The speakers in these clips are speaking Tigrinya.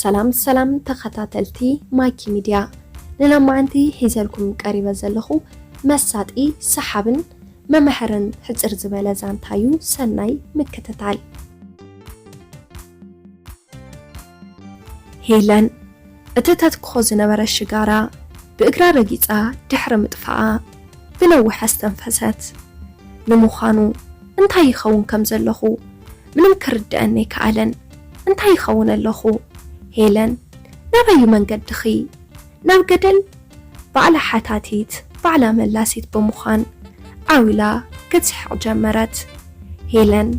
ሰላም ሰላም ተኸታተልቲ ማኪ ሚድያ፣ ንሎማዓንቲ ሒዘልኩም ቀሪበ ዘለኹ መሳጢ፣ ሰሓብን መምሃርን ሕጽር ዝበለ ዛንታ እዩ። ሰናይ ምክትታል። ሄለን እቲ ተትክኾ ዝነበረ ሽጋራ ብእግራ ረጊጻ ድሕሪ ምጥፋኣ ብነዊሕ ኣስተንፈሰት። ንምዃኑ እንታይ ይኸውን ከም ዘለኹ ምንም ክርድኣኒ ኣይከኣለን። እንታይ ይኸውን ኣለኹ? ሄለን፣ ናበዩ መንገድኺ? ናብ ገደል? ባዕላ ሓታቲት፣ ባዕላ መላሲት ብምዃን ዓው ኢላ ክትስሕቕ ጀመረት። ሄለን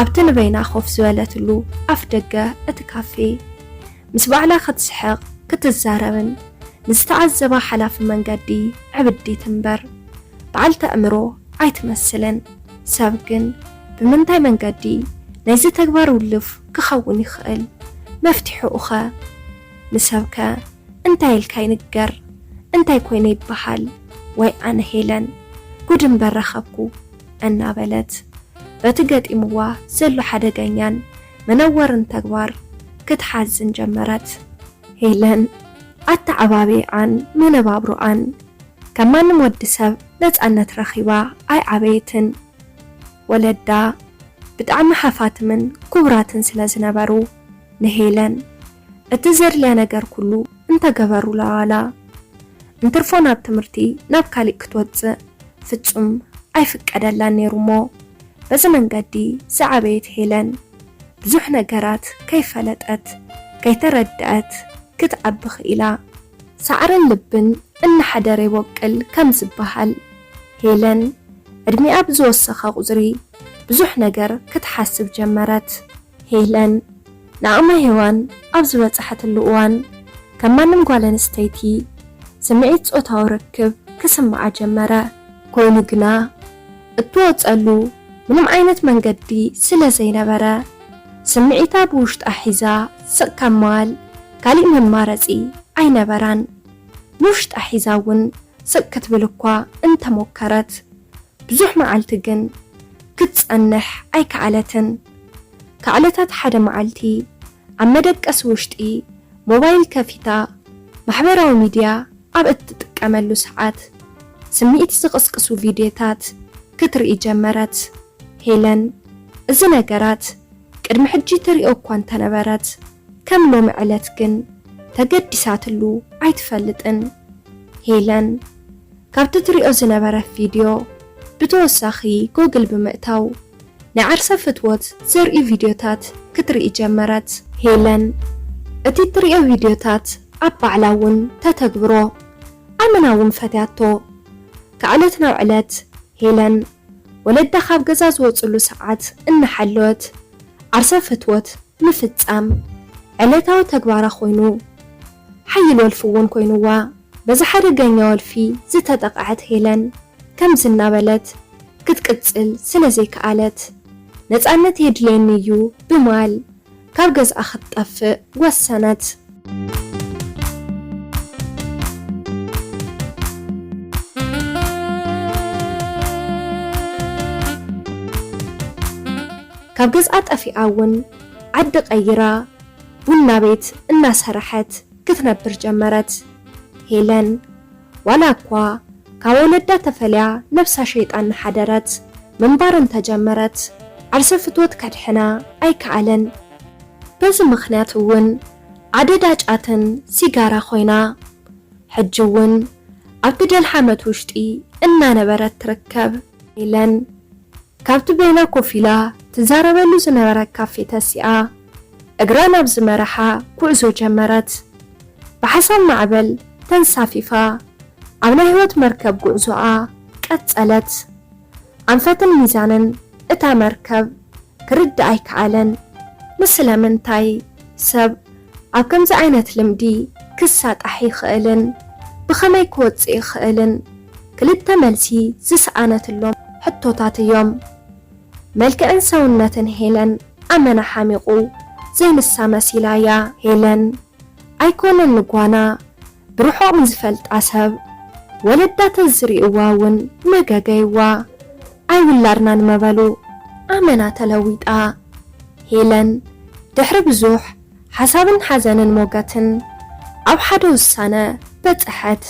ኣብቲ ንበይና ኮፍ ዝበለትሉ ኣፍ ደገ እቲ ካፌ ምስ ባዕላ ክትስሕቕ ክትዛረብን ንዝተዓዘባ ሓላፊ መንገዲ ዕብዲት እምበር በዓልቲ ኣእምሮ ኣይትመስልን። ሰብ ግን ብምንታይ መንገዲ ናይዚ ተግባር ውልፍ ክኸውን ይኽእል? መፍትሒኡኸ? ንሰብከ እንታይ ኢልካ ይንገር? እንታይ ኮይነ ይበሃል? ወይ ኣነ ሄለን ጉድ እምበር ረኸብኩ እናበለት በቲ ገጢምዋ ዘሎ ሓደገኛን መነወርን ተግባር ክትሓዝን ጀመረት። ሄለን ኣተዓባብያኣን መነባብሮኣን ከም ማንም ወዲ ሰብ ነጻነት ረኺባ ኣይዓበየትን። ወለዳ ብጣዕሚ ሃፋትምን ክቡራትን ስለ ዝነበሩ ንሄለን እቲ ዘድልያ ነገር ኩሉ እንተገበሩላ ዋላ እንትርፎ ናብ ትምህርቲ ናብ ካሊእ ክትወጽእ ፍጹም ኣይፍቀደላን ነይሩ እሞ በዚ መንገዲ ዝዓበየት ሄለን ብዙሕ ነገራት ከይፈለጠት ከይተረድኣት ክትዓቢ ክኢላ። ሳዕርን ልብን እናሓደረ ይቦቅል ከም ዝበሃል ሄለን ዕድሚኣ ብዝወሰኸ ቁጽሪ ብዙሕ ነገር ክትሓስብ ጀመረት። ሄለን ንኣማ ሄዋን ኣብ ዝበጻሓትሉ እዋን ከም ማንም ጓል ኣንስተይቲ ስምዒት ጾታዊ ርክብ ክስምዓ ጀመረ። ኮይኑ ግና እትወጸሉ ምንም ዓይነት መንገዲ ስለ ዘይነበረ ስምዒታ ብውሽጣ ሒዛ ስቕ ካብ ምባል ካሊእ መማረጺ ኣይነበራን። ንውሽጣ ሒዛ እውን ስቕ ክትብል እኳ እንተሞከረት ብዙሕ መዓልቲ ግን ክትጸንሕ ኣይከኣለትን። ካብ ዕለታት ሓደ መዓልቲ ኣብ መደቀሲ ውሽጢ ሞባይል ከፊታ ማሕበራዊ ሚድያ ኣብ እትጥቀመሉ ሰዓት ስምዒት ዝቕስቅሱ ቪድዮታት ክትርኢ ጀመረት። ሄለን እዚ ነገራት ቅድሚ ሕጂ ትሪኦ እኳ እንተነበረት ከም ሎሚ ዕለት ግን ተገዲሳትሉ ኣይትፈልጥን። ሄለን ካብቲ ትሪኦ ዝነበረት ቪድዮ ብተወሳኺ ጎግል ብምእታው ናይ ዓርሰ ፍትወት ዘርእዩ ቪድዮታት ክትርኢ ጀመረት። ሄለን እቲ ትሪኦ ቪድዮታት ኣብ ባዕላ እውን ተተግብሮ። ኣመና እውን ፈትያቶ። ካብ ዕለት ናብ ዕለት ሄለን ወለዳ ካብ ገዛ ዝወፅሉ ሰዓት እናሓለወት ዓርሰ ፍትወት ምፍፃም ዕለታዊ ተግባራ ኮይኑ ሓይል ወልፊ እውን ኮይኑዋ። በዚ ሓደገኛ ወልፊ ዝተጠቕዐት ሄለን ከምዚ እናበለት ክትቅፅል ስለ ዘይከኣለት ነፃነት የድልየኒ እዩ ብማል ካብ ገዝኣ ክትጠፍእ ወሰነት። ካብ ገዝኣ ጠፊኣ እውን ዓዲ ቀይራ ቡና ቤት እናሰረሐት ክትነብር ጀመረት። ሄለን ዋላ እኳ ካብ ወለዳ ተፈልያ ነብሳ ሸይጣ እናሓደረት ምንባር እንተጀመረት ዓርሰ ፍትወት ከድሕና ኣይከኣለን። በዚ ምኽንያት እውን ዓደዳ ጫትን ሲጋራ ኮይና ሕጂ እውን ኣብቲ ደልሃመት ውሽጢ እናነበረት ትርከብ። ሄለን ካብቲ በይና ኮፍ ኢላ ትዛረበሉ ዝነበረ ካፌ ተሲኣ እግራ ናብ ዝመርሓ ጉዕዞ ጀመረት። ብሓሳብ ማዕበል ተንሳፊፋ ኣብ ናይ ህይወት መርከብ ጉዕዞኣ ቀጸለት። ኣንፈትን ሚዛንን እታ መርከብ ክርዳእ ኣይከኣለን። ንስለምንታይ ሰብ ኣብ ከምዚ ዓይነት ልምዲ ክሳጣሕ ይኽእልን ብኸመይ ክወጽእ ይኽእልን ክልተ መልሲ ዝሰኣነትሎም ሕቶታት እዮም። መልክዕን ሰውነትን ሄለን ኣመና ሓሚቑ ዘይንሳ መሲላ እያ። ሄለን ኣይኮነን ንጓና ብርሑቕ ንዝፈልጣ ሰብ ወለዳ ተዝርእይዋ እውን መገገይዋ ኣይውላድናን መበሉ ኣመና ተለዊጣ። ሄለን ድሕሪ ብዙሕ ሓሳብን ሓዘንን ሞገትን ኣብ ሓደ ውሳነ በጽሐት።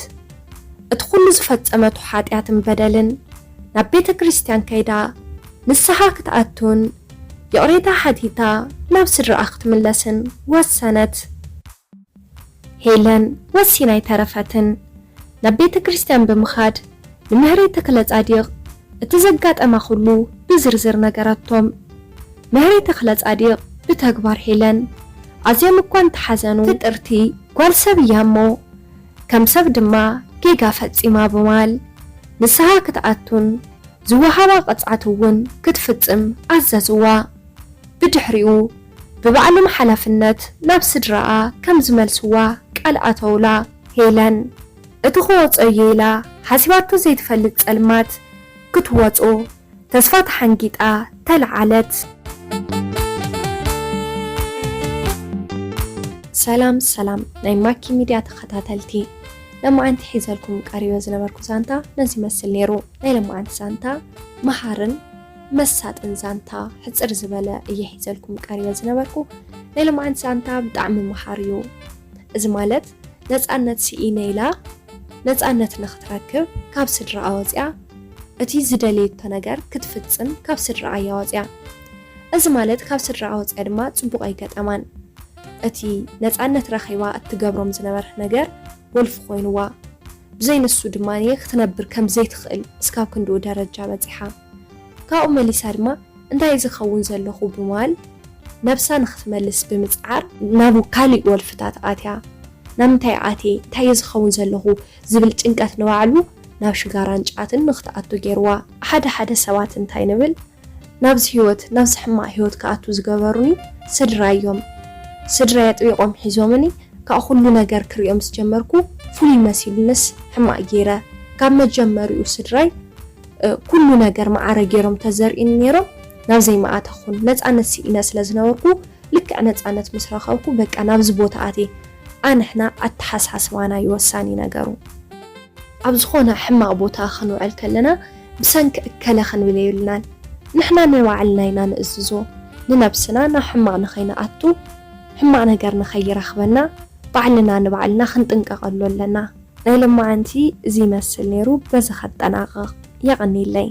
እቲ ኩሉ ዝፈጸመቱ ሓጢኣትን በደልን ናብ ቤተ ክርስቲያን ከይዳ ንስሓ ክትኣቱን ይቕሬታ ሓቲታ ናብ ስድራኣ ክትምለስን ወሰነት። ሄለን ወሲና ኣይተረፈትን። ናብ ቤተ ክርስቲያን ብምኻድ ንምህረይ ተክለ ጻዲቕ እቲ ዘጋጠማ ኩሉ ብዝርዝር ነገረቶም። ምህረይ ተክለ ጻዲቕ ብተግባር ሄለን ኣዝዮም እኳ እንተሓዘኑ፣ ፍጥርቲ ጓል ሰብ እያ እሞ ከም ሰብ ድማ ጌጋ ፈጺማ ብማል ንስሓ ክትኣቱን ዝወሃባ ቅጽዓት እውን ክትፍጽም ኣዘዝዋ። ብድሕሪኡ ብባዕሎም ሓላፍነት ናብ ስድራኣ ከም ዝመልስዋ ቃል ኣተውላ። ሄለን እቲ ክወጾ እየ ኢላ ሓሲባቶ ዘይትፈልጥ ጸልማት ክትወጾ ተስፋ ተሓንጊጣ ተለዓለት። ሰላም ሰላም ናይ ማኪ ሚድያ ተኸታተልቲ፣ ለማዓንቲ ሒዘልኩም ቀሪበ ዝነበርኩ ዛንታ ነዚ ይመስል ነይሩ። ናይ ለማዓንቲ ዛንታ መሃርን መሳጥን ዛንታ ሕጽር ዝበለ እየ ሒዘልኩም ቀሪበ ዝነበርኩ። ናይ ለማዓንቲ ዛንታ ብጣዕሚ መሃር እዩ። እዚ ማለት ነጻነት ስኢነ ኢላ ነጻነት ንኽትረክብ ካብ ስድራኣ ወጺኣ እቲ ዝደለየቶ ነገር ክትፍጽም ካብ ስድራኣ እያ ወጺኣ። እዚ ማለት ካብ ስድራኣ ወጺኣ ድማ ጽቡቕ ኣይገጠማን። እቲ ነጻነት ረኺባ እትገብሮም ዝነበረት ነገር ወልፊ ኮይንዋ። ብዘይ ንሱ ድማ ክትነብር ከም ዘይትኽእል እስካብ ክንድኡ ደረጃ በጺሓ። ካብኡ መሊሳ ድማ እንታይ እዩ ዝኸውን ዘለኹ ብምባል ነብሳ ንኽትመልስ ብምጽዓር ናብ ካሊእ ወልፍታት ኣትያ። ናብ ምንታይ ኣትየ? እንታይ እዩ ዝኸውን ዘለኹ? ዝብል ጭንቀት ንባዕሉ ናብ ሽጋራን ጫትን ንኽትኣቱ ገይርዋ። ሓደ ሓደ ሰባት እንታይ ንብል፣ ናብዚ ህይወት፣ ናብዚ ሕማቕ ህይወት ክኣቱ ዝገበሩኒ ስድራይ እዮም። ስድራይ ኣጥቢቖም ሒዞምኒ፣ ካብ ኩሉ ነገር ክሪኦም ምስ ጀመርኩ ፍሉይ መሲሉንስ ሕማቕ ገይረ። ካብ መጀመሪኡ ስድራይ፣ እ፣ ኩሉ ነገር ማዕረ ገይሮም ተዘርእኒ ነይሮም፣ ናብ ዘይመኣተኹን። ነጻነት ስኢነ ስለ ዝነበርኩ፣ ልክዕ ነጻነት ምስ ረኸብኩ፣ በቃ ናብዚ ቦታ ኣትየ። ኣንሕና ኣተሓሳስባና እዩ ወሳኒ ነገሩ። ኣብ ዝኾነ ሕማቕ ቦታ ክንውዕል ከለና ብሰንኪ እከለ ክንብል የብልናን። ንሕና ንባዕልና ኢና ንእዝዞ። ንነብስና ናብ ሕማቕ ንኸይንኣቱ፣ ሕማቕ ነገር ንኸይረኽበና ባዕልና ንባዕልና ክንጥንቀቐሉ ኣለና። ናይ ሎማዓንቲ እዚ ይመስል ነይሩ፣ በዚ ከጠናቕቕ። የቐንየለይ።